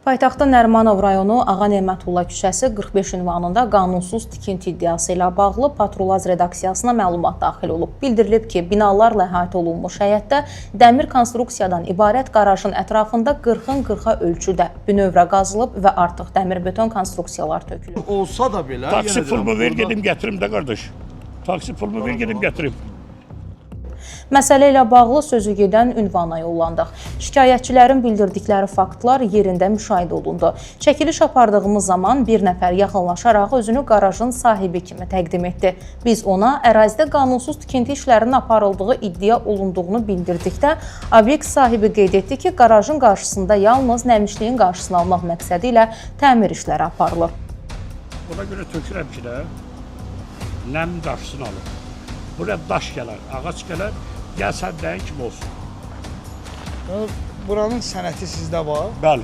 Paytaxtın Nərimanov rayonu Ağa Nemətullah küçəsi 45 ünvanında qanunsuz tikinti iddiası ilə bağlı Patrul.az redaksiyasına məlumat daxil olub. Bildirilib ki, binalarla əhatə olunmuş həyətdə dəmir konstruksiyadan ibarət qarajın ətrafında 40-ın 40-a ölçüdə bünövrə qazılıb və artıq dəmir beton konstruksiyalar tökülüb. Olsa da belə Taksi pulumu ver gedim gətirim də qardaş. Taksi pulumu ver gedim gətirim. Məsələ ilə bağlı sözü gedən ünvana yollandıq. Şikayətçilərin bildirdikləri faktlar yerində müşahidə olundu. Çəkiliş apardığımız zaman bir nəfər yaxınlaşaraq özünü qarajın sahibi kimi təqdim etdi. Biz ona ərazidə qanunsuz tikinti işlərinin aparıldığı iddia olunduğunu bildirdikdə obyekt sahibi qeyd etdi ki, qarajın qarşısında yalnız nəmişliyin qarşısını almaq məqsədi ilə təmir işləri aparılır. Buna görə tökürəm ki də nəmin qarşısını alır. Buraya daş gələr, ağac gələr, gəlsən dəyin kimi olsun. Buranın sənəti sizdə var. Bəli.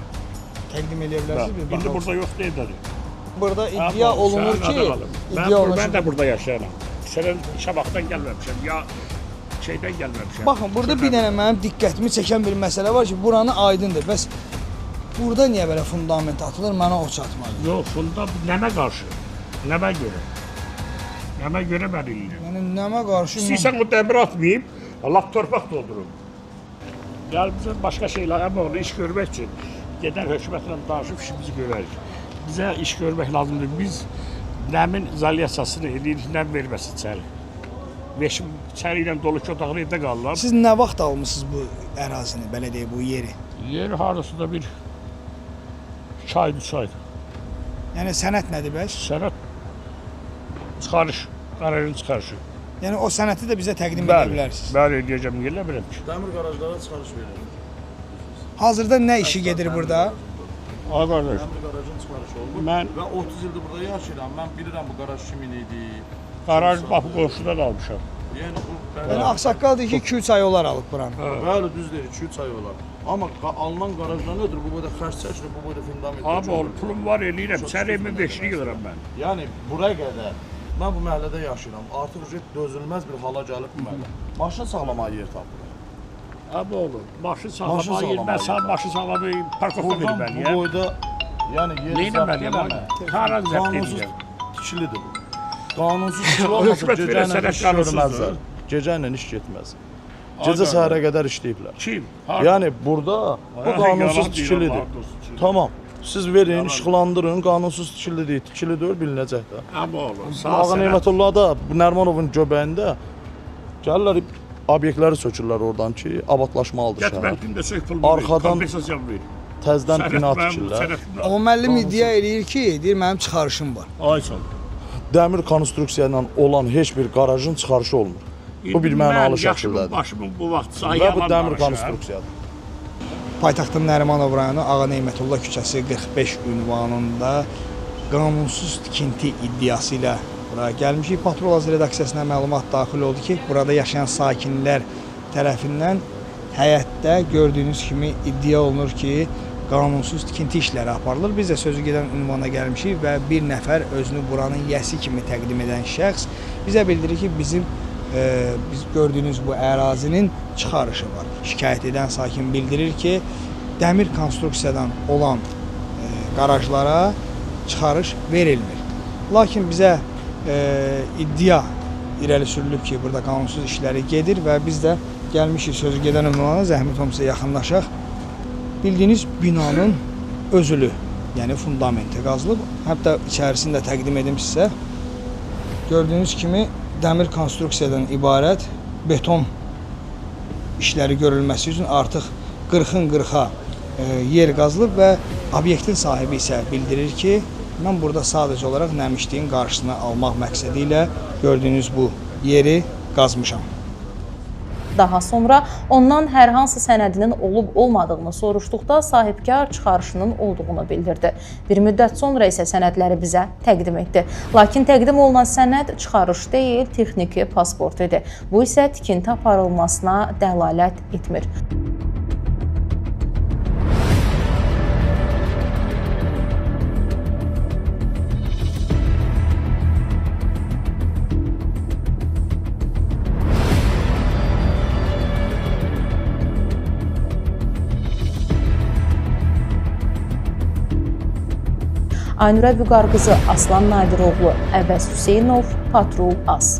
Təqdim eləyə bilərsiniz bir İndi baxalım. burada yoxdur, evdədir. Burada iddia olunur ki, iddia olunur. Mən də burada yaşayıram. Sənə Şamaxıdan gəlməmişəm, ya şeydən gəlməmişəm. Baxın, burada bir dənə mənim diqqətimi çəkən bir məsələ var ki, buranı aydındır. Bəs burada niyə belə fundament atılır, mənə o çatmadı. Yox, funda nəmə qarşı, nəmə görə. Nəmə görə mən eləyirəm. Yəni nəmə qarşı? İstəyirsən o dəmir atmayıb, lap torpaq doldurum. Yəni bizə başqa şeylər, amma onu iş görmək üçün gedər hökumətlə danışıb işimizi görərik. Bizə iş görmək lazımdır. Biz nəmin izolyasiyasını eləyirik, nəm verməsin içəri. Veşim içəri ilə dolu ki, otaqlı evdə qalırlar. Siz nə vaxt almısınız bu ərazini, belə deyək, bu yeri? Yer harasında da bir 2 aydır, 3 aydır. Yəni sənət nədir bəs? Sənət çıxarış, qarajın çıxarışı. Yəni o sənəti də bizə təqdim edə bilərsiniz. Bəli, eləyəcəm, eləmirəm ki. Dəmir qarajlara çıxarış verilir. Hazırda nə işi gedir burada? Ay qardaş, Dəmir qarajın çıxarışı olmur. Mən- və 30 ildir burada yaşayıram. Mən bilirəm bu qaraj kimin idi. qaraj bax qonşudan almışam. Yəni bu Yəni ağsaqqal deyir ki, 2-3 ay olar alıb buranı. Bəli, düz deyir, 2-3 ay olar. Amma alınan qarajdan ötürü bu boyda xərc çəkilir, bu boyda fundament. Abi oğlum, pulum var eləyirəm, içəri evimin beşini yığıram mən. Yəni buraya qədər mən bu məhəllədə yaşayıram. Artıq dözülməz bir hala gəlib bu məhəllə. Maşın saxlamağa yer tapmır. Abi oğlum, maşın saxlamağa yer, mən sağ maşın saxlamayı parkovka verməliyəm. Bu boyda, yəni yer zəbt eləmə. Haran zəbt eləyəm? Tikilidir bu. Qanunsuz tikili olmasa gecə ilə iş görməzlər. Gecə ilə iş getməz. Gecə səhərə qədər işləyiblər. Kim? Yəni burada bu qanunsuz tikilidir. Tamam. Siz verin, işıqlandırın, qanunsuz tikili deyil, tikili deyil, bilinəcək də. Amma oğlum, Ağa Nemətullah da Nərimanovun göbəyində gəlirlər, obyektləri sökürlər oradan ki, abadlaşmalıdır şəhər. Gətmədim də sök pulumu ver, kompensasiya ver. Təzdən bina tikirlər. Amma müəllim iddia eləyir ki, deyir, mənim çıxarışım var. Ay sağ ol. Dəmir konstruksiya ilə olan heç bir qarajın çıxarışı olmur. Bu bir mənalı şəkildədir. Başımın bu vaxt Və bu dəmir konstruksiyadır. Paytaxtın Nərimanov rayonu Ağa Nemətullah küçəsi 45 ünvanında qanunsuz tikinti iddiası ilə buraya gəlmişik. Patrul.az redaksiyasına məlumat daxil oldu ki, burada yaşayan sakinlər tərəfindən həyətdə gördüyünüz kimi iddia olunur ki, qanunsuz tikinti işləri aparılır. Biz də sözü gedən ünvana gəlmişik və bir nəfər özünü buranın yəsi kimi təqdim edən şəxs bizə bildirir ki, biz gördüyünüz bu ərazinin çıxarışı var. Şikayət edən sakin bildirir ki, dəmir konstruksiyadan olan qarajlara çıxarış verilmir. Lakin bizə iddia irəli sürülüb ki, burada qanunsuz işləri gedir və biz də gəlmişik sözü gedən ünvana, zəhmət olmasa yaxınlaşaq. Bildiyiniz binanın özülü, yəni fundamenti qazılıb. Hətta içərisini də təqdim edim sizə. Gördüyünüz kimi dəmir konstruksiyadan ibarət beton işləri görülməsi üçün artıq 40-ın 40-a yer qazılıb və obyektin sahibi isə bildirir ki, mən burada sadəcə olaraq nəmişliyin qarşısını almaq məqsədi ilə gördüyünüz bu yeri qazmışam. Daha sonra ondan hər hansı sənədinin olub olmadığını soruşduqda sahibkar çıxarışının olduğunu bildirdi. Bir müddət sonra isə sənədləri bizə təqdim etdi. Lakin təqdim olunan sənəd çıxarış deyil, texniki pasport idi. Bu isə tikinti aparılmasına dəlalət etmir. Aynurə Vüqar qızı, Aslan Nadiroğlu, Əvəz Hüseynov, Patrul Az.